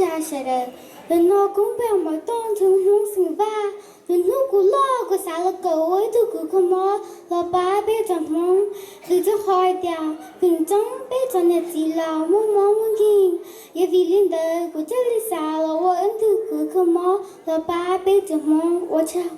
Sawv daws, tus no kuv npe Maum Tooj, tus Hmoob xeem Vaj. Lwm hnub kuv loj kuv xav los kawm ua ib tug kws kho mob los pab peb tsoom Hmoob. Vim rau qhov hais tias feem coob peb tsoom niam txiv los muaj mob muaj nkeeg, yog vim li ntawd kuv thiaj li xav los ua ib tug kws kho mob los pab peb tsoom Hmoob. Ua tsaug.